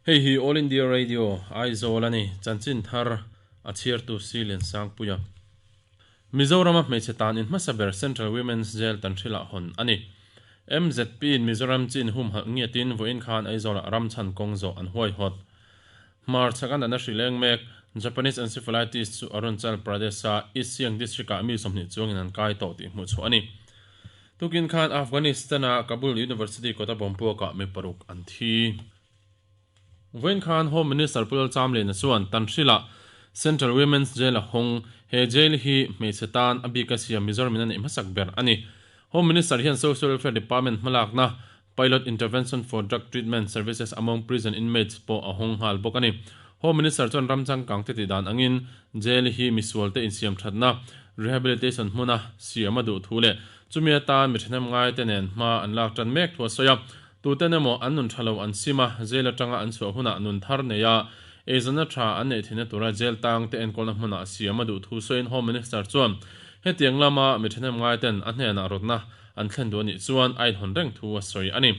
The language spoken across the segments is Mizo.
Hei hi All India Radio, Aizawl a ni. Chanchin thar a chhiartu Si Liansangpuia. Mizorama hmeichhe tan in hmasa ber Central Women's Jail Tanhril-ah hawn a ni. MZP in Mizoram chin humhalh ngiatin vawiin khan Aizawlah ramchhan kawng zawh an huaihawt. Hmar chhak a natna hrilh eng mek Japanese Encephalitis chu Arunachal Pradesh-a East Siang District-ah mi 20 chuangin an kai tawh tih hmuh chhuah a ni. Tukin khan Afghanistan-a Kabul University kawta bomb puakah mi paruk an thi. Vawiin khan Home Minister Pu Lalchamliana chuan Tanhril-ah Central Women's Jail a hawng. He jail hi hmeichhe tan a bika siam Mizoram in a neih hmasak ber a ni. Home Minister hian Social Welfare Department hmalakna Pilot Intervention for Drug Treatment Services Among Prison Inmates pawh a hawng nghal bawk a ni. Home Minister chuan ram changkang te tih dan angin jail hi misual te insiam thatna, rehabilitation, hmuna siam a duh thu leh chumi atan mi thahnem ngai te nen hma an lak tan mek thu a sawi a. Tuten emaw an nun tha lo an sim a, jail atanga an chhuah hunah nun thar nei a, eizawnna tha an neih theihna tura jail tang te enkawlna hmunah siam a duh thu sawiin Home Minister chuan hetiang lama mi thahnem ngai ten a hnenah rawtna an thlen duh a nih chuan a inhawn reng thu a sawi a ni.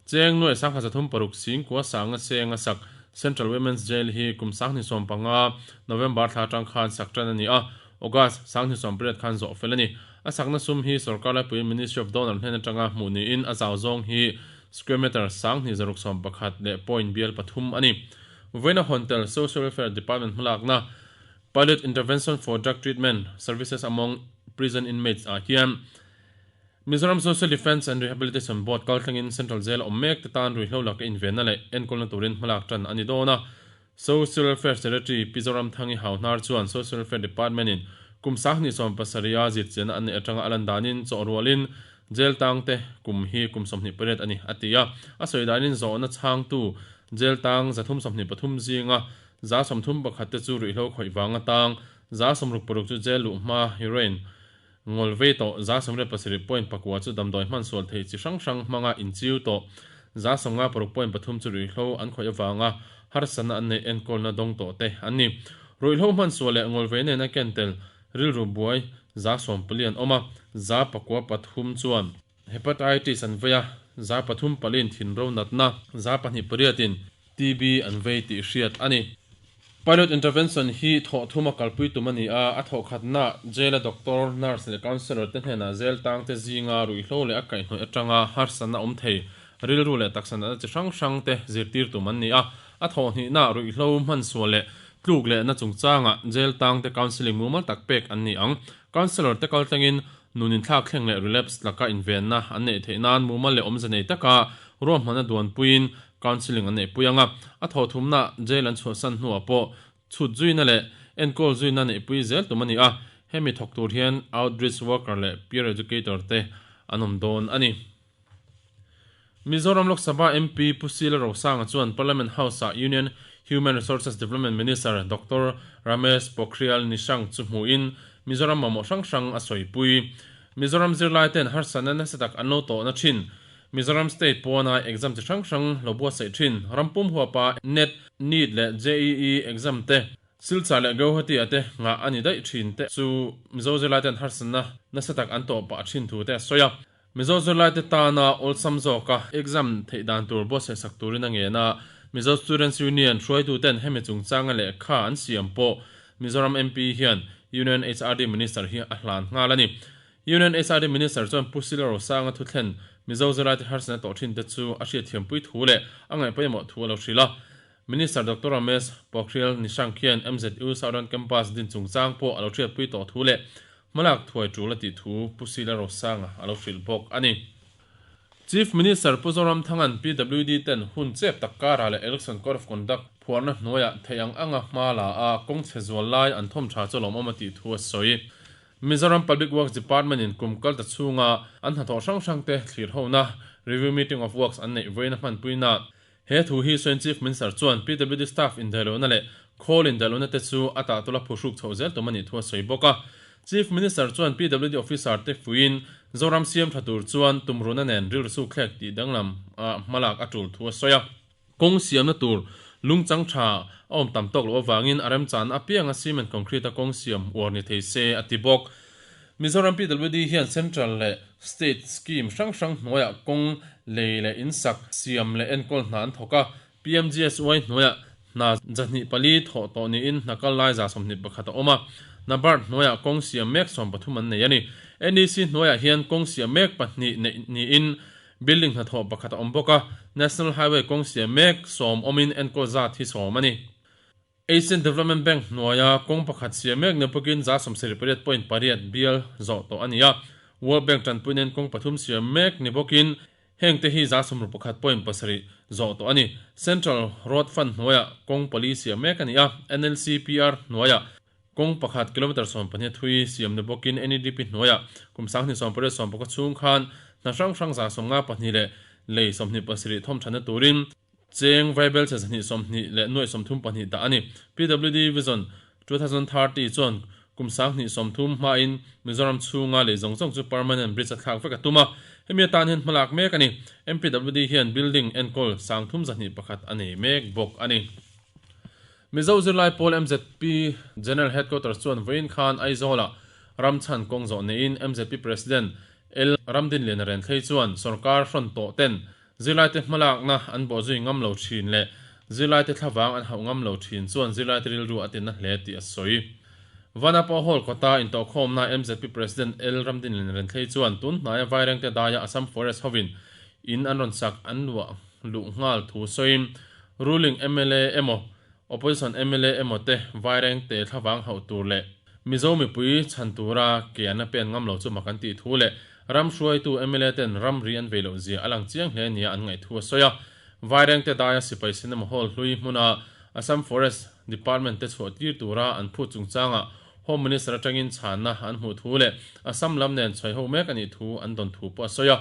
Cheng nuai sangha zathum paruk singkua sanga seng a sak Central Women's Jail hi kum 2015 November thla atang khan sak tan a ni a, August 2018 khan zawh fel a ni. A sakna sum hi sorkar laipui Ministry of Donor hnen atanga hmuh niin a zau zawng hi square meter 2611 leh point bial pathum a ni. Vawiina hawn tel Social Welfare Department hmalakna Pilot Intervention for Drug Treatment Services Among Prison Inmates ah hian Mizoram Social Defence and Rehabilitation Board kalthlengin Central Jail a awm mek te tan ruihhlo laka invenna leh enkawlna turin hmalak tan a ni dawn a. Social Welfare Secretary Pi Zoramthangi Hauhnar chuan Social Welfare Department in kum 27 a zirchianna an neih atanga a lan danin chawh rualin jail tangte kum hi kum 28 a ni a ti a. A sawi danin zawhna chhangtu jail tang 323 zinga 31 te chu ruihhlo khawih vanga tang, 66 chu jail luh hma heroin Ngawl vei tawh 97 point pakua chu damdawi hman sual thei chi hrang hrang hmanga inchiu tawh 56 point pathum chu ruihhlo an khawih avanga harsatna an neih enkawlna dawng tawh te an ni. Ruihhlo hman sual leh ngawl vei nena ken tel rilru buai 14 an awm a, 93 chuan hepatitis an vei a, 34 in thinro natna, 28 in TB an vei tih hriat a ni. Pilot intervention hi thawh thuma kalpui tum a ni a, a thawh khatna jail-a doctor, nurse leh counsellor te hnenah jail tangte zinga ruihhlo leh a kaihhnawih atanga harsatna awm thei rilru leh taksa natna chi hrang hrang te zirtir tum an ni a. A thawh hnihna ruihhlo hmansual leh tluk lehna chungchangah jail tangte counselling mumal tak pek an ni ang. Counsellor te kaltlangin nun inthlak thleng leh relapse laka invenna an neih theih nan mumal leh awmze nei taka ruahmanna duanpuiin Counselling an neihpui ang a, a thawhthumna jail an chhuahsan hnuah pawh chhut zuina leh enkawl zuina neihpui zel tum a ni a, hemi thawk tur hian outreach worker leh peer educator te an awm dawn a ni. Mizoram Lok Sabha MP Pu Sila Rosanga chuan Parliament House-ah Union Human Resources Development Minister Doctor Ramesh Pokhriyal Nishank chu hmuhin Mizoram mamawh hrang hrang a sawipui. Mizoram zirlaite'n harsatna nasa tak an lo tawhna thin Mizoram State pawna exam chi hrang hrang lo buatsaih thin, rampum huapa net, NEET leh JEE exam te, Silchar leh Guwahati ah te nghah a ni daih thin te chu Mizo zirlai ten harsatna nasa tak an tawh pah thin thu te a sawi a. Mizo zirlai te tana awlsam zawka exam theih dan tur buatsaih sak turin a ngen a, Mizo Students Union hruaitu ten hemi chungchanga lehkha an siam pawh Mizoram MP hian Union HRD Minister hi a hlan nghal a ni. Union HRD Minister chuan Pu Sila Rosanga thuthlen Mizo zirlaite harsatna tawh thin te chu a hriatthiampui thu leh a ngaihpawimawh thu a lo hrilh a. Minister Doctor Ramesh Pokhriyal Nishank hian MZU Southern Campus din chungchang pawh a lo hriatpui tawh thu leh hmalak thuai tul a tih thu Pu Sila Rosanga a lo hrilh bawk a ni. Chief Minister Pu Zoramthanga'n PWD ten hun chep tak karah leh Election Code of Conduct phuarna hnuaiah theih ang anga hma la a kawng chhe zual lai an thawm tha chu lawmawm a tih thu a sawi. Mizoram Public Works Department in kum kal ta chhunga an hnathawh hrang hrang te thlir hona, Review Meeting of Works an neih vawiin a hmanpuina. He thu hi sawiin Chief Minister chuan PWD staff indaihlohna leh khawl indaihlohna te chu a tah tula phuhruk chhoh zel tum a nih thu a sawi bawk a. Chief Minister chuan PWD officer te fuiin Zoram siam tha tur chuan tumruhna nen rilru sukthlek tih danglam ah hmalak a tul thu a sawi a. Kawng siamna tur lungchang tha a awm tam tawk loh avangin a remchanna apianga cement concrete a kawng siam uar ni thei se a ti bawk. Mizoram PWD hian Central leh State scheme hrang hrang hnuaiah kawng lei leh insak siam leh enkawl hna an thawk a. PMGSY hnuaiah hna 204 thawh tawh niin hna kal lai 121 a awm a, NABARD hnuaiah kawng siam mek 13 an nei a ni. NEC hnuaiah hian kawng siam mek pahnih neih niin building hnathawh pakhat a awm bawk a, National Highway kawng siam mek sawm awmin enkawl zat hi sawm a ni. Asian Development Bank hnuaia kawng pakhat siam mek ni bawkin 78.8 bial zawh tawh a ni a. World Bank tanpui nen kawng pathum siam mek ni bawkin heng te hi 61.7 zawh tawh a ni. Central Road Fund hnuaia kawng pali siam mek a ni a, NLCPR hnuaia kawng pakhat kilometre 12 thui siam ni bawkin NEDP hnuaia kum 2018 90 chhung khan hna hrang hrang 52 leh lei 27 thawmthatna turin Cheng Vaibel che 220 leh nuai 32 dah a ni. PWD Vision 2030 chuan kum 2030 hmain Mizoram chhunga lei zawng zawng chu permanent bridge a thlak vek a tum a. Hemi atan hian hmalak mek a ni. MPWD hian building enkawl 321 a nei mek bawk a ni. Mizo zirlai pawl MZP General Headquarters chuan vawiin khan Aizawlah ramchhan kawng zawh neiin MZP President L Ramdinliana Renthlei chuan sorkar hrawn tawh ten Zirlaite hmalakna an bawhzui ngam lo thin leh zirlaite thlavang an hauh ngam lo thin chuan zirlaite rilru a tina hle tih a sawi. Vanapa Hall kawta intawhkhawmna MZP President L Ramdinlin Renthlei chuan tun hnaia Vairengte daia Assam Forest hovin in an rawn sak an luah luh nghal thu sawiin ruling mla emaw Opposition mla emaw te Vairengte thlavang hauh tur leh Mizo mipui chhan tura ke an la pen ngam lo chu mak an tih thu leh ram hruaitu mla ten ramri an vei loh zia a lang chiang hle nia an ngaih thu a sawi a. Vairengte daia sipai cinema hall hlui hmuna Assam Forest Department te chhuah tir tura an phut chungchangah Home Minister atangin chhanna an hmuh thu leh Assam lam nen chhuai ho mek a nih thu an dawn thu pawh a sawi a.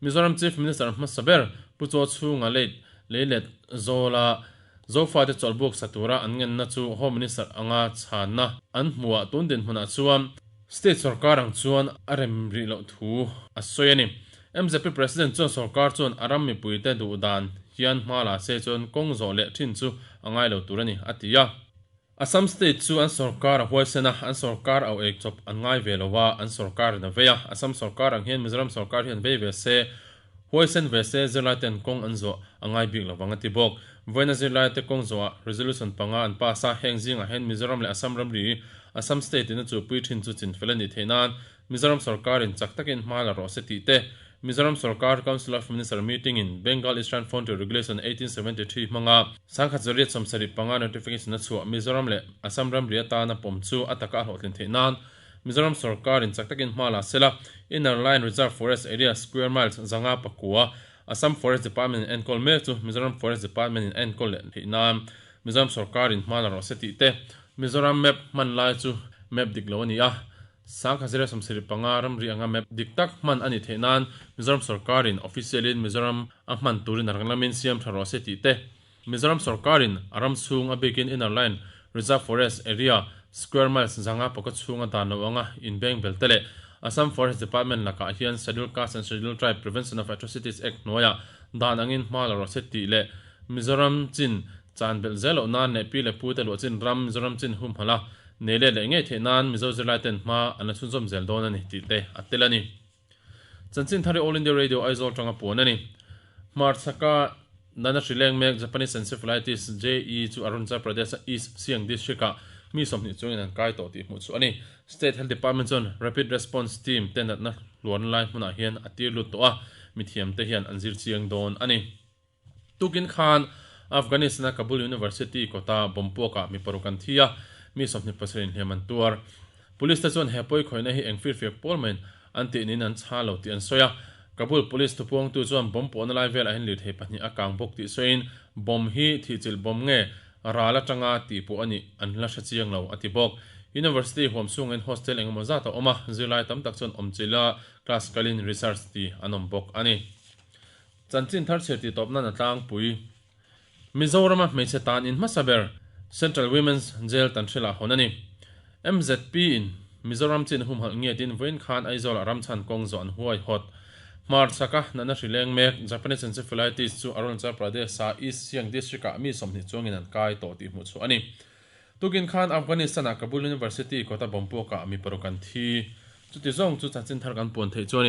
Mizoram Chief Minister hmasa ber Pu Chaw Chhunga late leilet Zawla Zofate chawlhbuk sa tura an ngenna chu Home Minister anga chhanna an hmuhah tun dinhmunah chuan State sorkar ang chuan a rem rih loh thu a sawi a ni. MZP President chuan sorkar chuan a ram mipuite duh dan hian hma la se chuan kawng zawh leh thin chu a ngai lo tur a ni, a ti a. Assam State chu an sorkar a huaisen a, an sorkar au ek chawp an ngai ve lo a, an sorkar in a vei a. Assam sorkar ang hian Mizoram sorkar hian vei ve se, huaisen ve se zirlai ten kawng an zawh a ngai bik lovang a ti bawk. Vawiina zirlai te kawng zawhah resolution panga an pass a, heng zingah hian Mizoram leh Assam ramri, Assam State in a chuhpui thin chu chinfel a nih theih nan Mizoram sorkarin chak takin hma la rawh se tih te, Mizoram sorkar Council of Minister meeting in Bengal Eastern Frontier Regulation 1873 hmanga 1975 notification a chhuah Mizoram leh Assam ramri atana pawm chu a taka a hlawhtlin theih nan Mizoram sorkarin chak takin hma la se la, Inner Line Reserve Forest Area square miles 509 Assam Forest Department in enkawl mek chu Mizoram Forest Department in a enkawl leh theih nan Mizoram sorkarin hma la rawh se tih te, Mizoram map hman lai chu map dik lo a ni a. 1075 ramri anga map dik tak hman a nih theih nan Mizoram sorkarin official-in Mizoram a hman turin a rang lamin siam tha rawh se tih te, Mizoram sorkarin a ram chhung a bikin Inner Line Reserve Forest Area square miles zanga pawka chhunga dan lo anga inbeng bel te leh Assam Forest Department lakah hian Scheduled Caste and Scheduled Tribe Prevention of Atrocities Act hnuaiah dan angin hma la rawh se tih leh Mizoram chin Chan belh zel loh nan leh pi leh pu te luah chin ram Mizoram chin humhalh a, nei let leh ngei theih nan Mizo zirlai ten hma an la chhunzawm zel dawn a ni tih te a tel a ni. Chanchin thar hi All India Radio Aizawl tanga puan a ni. Hmarchhaka nana hri leng mek Japanese Encephalitis, JE, chu Arunachal Pradesh a East Siang District ah mi 20 chungin an kai tawh tih hmuh chu a ni. State Health Department chuan Rapid Response Team te natna hluan lai hmunah hian a tir lut tawh a, mithiam te hian an zir chiang dawn a ni. Tukin khan Afghanistan-a Kabul University kawta bomb puakah mi paruk an thi a, mi 27 inhliam an tuar. Police te chuan he pawi khawihna hi eng firfiak pawl maiin an tih niin an chha lo tih an sawi a. Kabul Police thupuangtu chuan bomb puahna lai velah hian lirthei pahnih a kang bawk tih sawiin bomb hi thihchilh bomb nge ral atanga tih pawh a nih an la hre chiang lo a ti bawk. University huam chhungin hostel engemaw zat a awm a, zirlai tam tak chuan awmchilha class kalin research ti an awm bawk a ni. Chanchin thar chhiar tih tawp nan a tlangpui. Mizorama hmeichhe tan in hmasa ber Central Women's Jail Tanhril ah hawn a ni. MZP in Mizoram chin humhalh ngiatin vawiin khan Aizawl ah ramchhan kawng zawh an huai hawt. Hmarchhaka natna hri leng mek Japanese Encephalitis chu Arunachal Pradesh a East Siang District ah mi 20 chuangin an kai tawh tih hmuh chhuah a ni. Tukin khan Afghanistan ah Kabul University kawta bomb puakah mi paruk an thi. Chuti zawng chu chanchin thar kan puan theih chu a ni.